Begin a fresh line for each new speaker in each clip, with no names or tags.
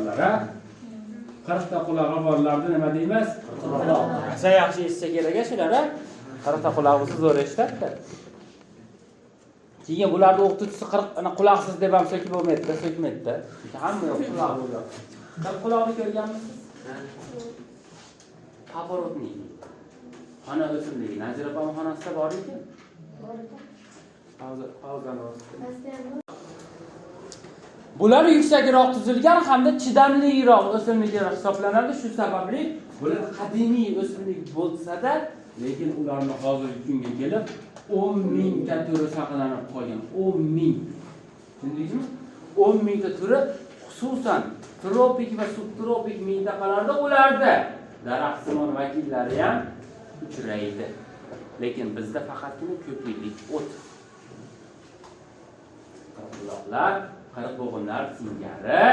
borlar, a? 40 ta qulog'i borlarni nima deymiz? Rosa yaxshi eshitsa kerak shular, a? 40 ta qulog'i bo'lsa zo'r eshitadi. Keyin bularni o'qituvchisi 40 ana quloqsiz deb ham so'kib bo'lmaydi-da, so'kmaydi-da. Chunki hamma yoq quloq bo'ladi. 40 quloqni ko'rganmisiz? Папоротник. Xona o'simligi. Nazira opam xonasida bor ekan. Hozir hozir. Bular yuksakroq tuzilgan hamda chidamliroq o'simliklar hisoblanadi. Shu sababli bular qadimiy o'simlik bo'lsa-da, lekin ularni hozirgi kunga kelib 10 mingta turi saqlanib qolgan. 10 ming. Tushundingizmi? 10 mingta turi xususan tropik va subtropik mintaqalarda ularda daraxtsimon vakillari ham uchraydi. Lekin bizda faqatgina ko'p yillik o't. Qirqquloqlar, qirqbo'g'inlar singari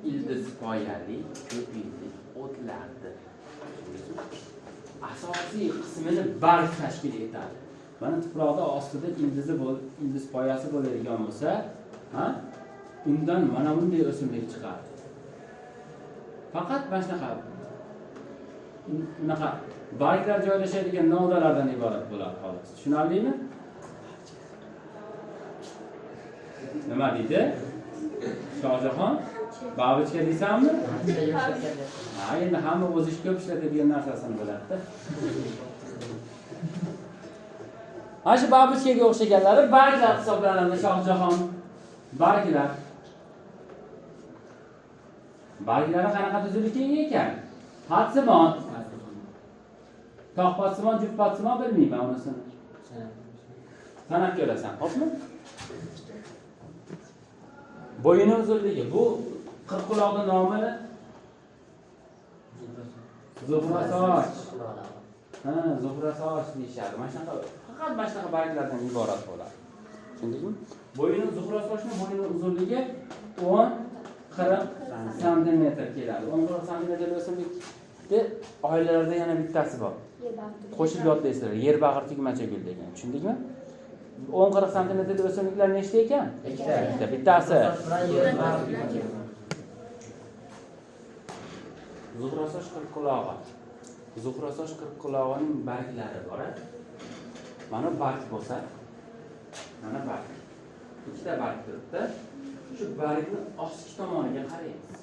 ildizpoyali ko'p yillik o'tlardir. Asosiy qismini barg tashkil etadi. Mana tuproqda ostida ildizi ildiz poyasi bo'ladigan bo'lsa, ha? Undan mana bunday o'simlik chiqadi. Faqat mana shunaqa bunaqa barglar joylashadigan novdalardan iborat bo'ladi xolos. Tushunarlimi? Nima deydi? Shohjahon? Babichka deysanmi? Ha, endi hamma o'zi ko'p ishlatadigan narsasini biladi-da. Mana shu babichkaga o'xshaganlari barglar hisoblanadi Shohjahon. Barglar. Barglari qanaqa tuzilgan ekan? Patsimon. Tog' patsimon, juft patsimon bilmayman unisini. Sanab ko'rasan, xo'pmi? Bo'yini uzunligi. Bu qirqquloqning nomini Zuhrasoch. Ha, zuhrasoch deyishadi. Mana shunaqa faqat mana shunaqa barglardan iborat bo'ladi. Tushundingizmi? Bo'yini zuhrasochning bo'yini uzunligi 10-40 santimetr keladi. 10-40 santimetr o'simlikni oilalarda yana bittasi bor. Qo'shib yodlaysizlar. Yerbag'ir tugmacha gul degan. Tushundingmi? 10-40 santimetrli o'simliklar nechta ekan? Ikkita. Bittasi. Zuhrasoch qirqqulog'i. Zuhrasoch qirqqulog'ining barglari bor. Mana barg bo'lsa, mana barg. Ikkita barg turibdi. Shu bargni ostki tomoniga qaraymiz.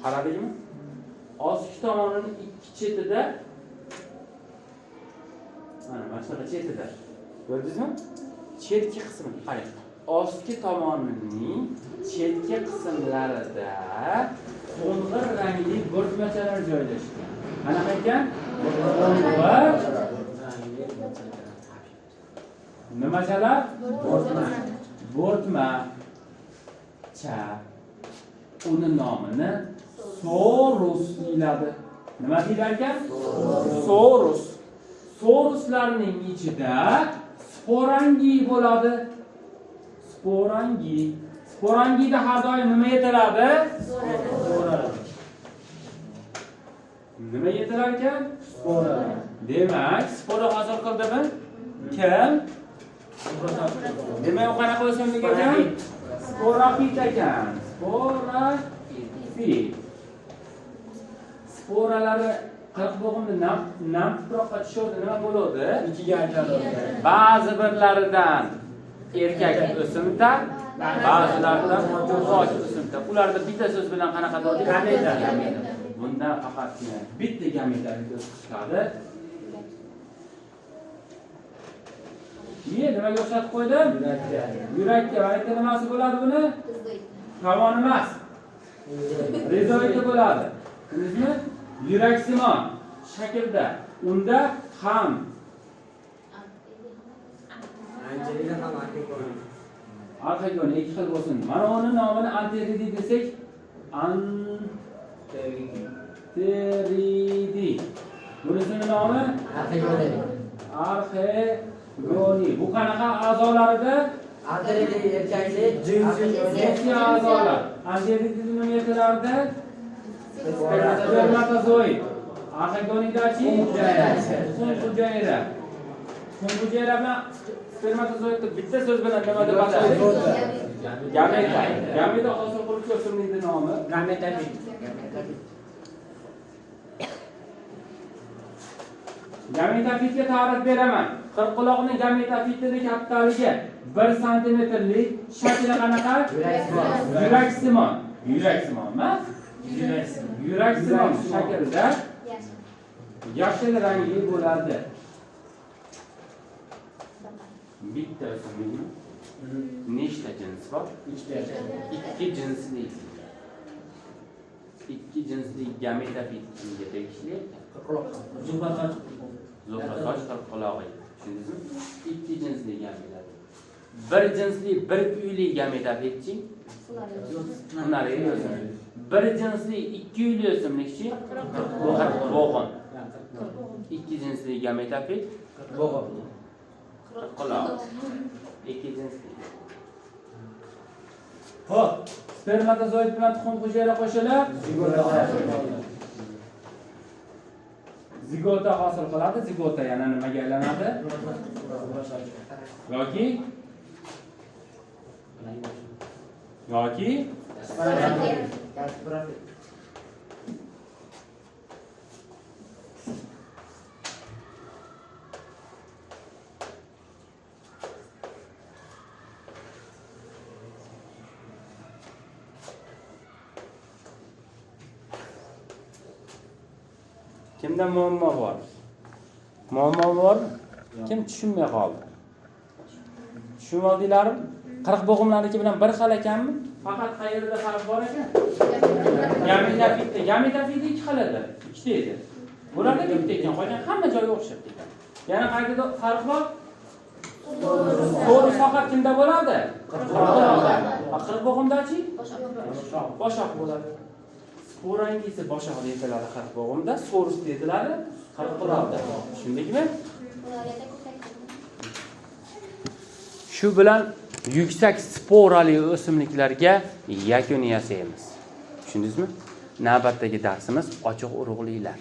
Qaradingmi? Ostki tomonining ikki chetida mana shunaqa chetida. Ko'rdingizmi? Chetki qismi, qarang. Ostki tomonining chetki qismlarida qo'ng'ir rangli bo'rtmachalar joylashgan. Qanaqa ekan? Qo'ng'ir nimachalar? Bo'rtma. Bo'rtmacha. Uni nomini sorus deyiladi. Nima deyilar ekan? Sorus. Soruslarning ichida sporangi bo'ladi. Sporangi. Sporangida har doim nima yetiladi? Spora. Nima yetilar ekan? Spora. Demak, spora hosil qildimi? Kim? Demak, u qanaqa o'simlik ekan? Sporafit ekan. Sporafit. Sporalari qirqbo'g'imni nam tuproqqa tushirdi, nima bo'ladi?
Ikkiga ajraladi.
Ba'zi birlaridan erkak o'simta, ba'zilaridan urg'och o'simta. Ularda bitta so'z bilan qanaqa dedik? Gameta. Bundan faqatgina bitta gametalik o'sib chiqadi. Niye nimaga o'xshatib qo'ydim?
Yurakka.
Yurakka. Va yerda nimasi bo'ladi buni? Tovon emas. Rizoidi bo'ladi. Tushundingizmi? Yuraksimon shaklda. Unda ham
anterida ham arxegon.
Arxegon ikki xil bo'lsin. Mana uni nomini anteridi desak, anteridi. Bunisini nomi
arxegoni.
Arxegoni. Bu qanaqa a'zolarida?
Anteridi erkaklik,
jinsiy a'zolar. Anteridi nima aytilardi? Spermatozoid. Arxegonidachi? Tuxum hujayra. Tuxum hujayra bilan spermatozoidni bitta so'z bilan nima deb ataydi? Gameta. Gameta hosil qiluvchi o'simlikning nomi
Gametafit.
Gametafitga ta'rif beraman. Qirqquloqning gametafitini kattaligi 1 santimetrlik, shakli qanaqa? Yuraksimon. Yuraksimon emas? Yuraksimon shaklda yashil rangli bo'ladi. Bitta o'simlikning nechta jins bor? 2 jinsli. 2 jinsli gametafit kimga tegishli ekan? Zuhrasoch qirqqulog'i. Tushundingizmi? 2 jinsli gametafit. 1 jinsli, 1 uyli gametafitchi? Hunarli o'simlik. 1 jinsli, 2 uyli o'simlikchi? Qirqbo'g'in. 2 jinsli gametafit? Qirqqulog'i. 2 jinsli. Xo'p, spermatozoid bilan tuxum hujayra qo'shilib zigota hosil qiladi. Zigota yana nimaga aylanadi? Yoki kimda muammo bor? Muammo bormi? Kim tushunmay qoldi? Tushunib oldinglarmi? 40 bo'g'imlarniki bilan bir xil ekanmi? Faqat qayerda farq bor ekan? Gametafitda. Gametafitda 2 xil edi. Ikkita edi. Bularda bitta ekan, qolgan hamma joyga o'xshab ekan. Yana qayerda farq bor? To'g'ri, faqat kimda bo'ladi? 40 bo'g'imdachi? Boshoq bo'ladi. Sporangisi boshoq deyiladi 40 bo'g'imda, sorus deyiladi qirqquloqda. Tushundikmi? Shu bilan yuksak sporali o'simliklarga yakun yasaymiz. Tushundingizmi? Navbatdagi darsimiz ochiq urug'lilar.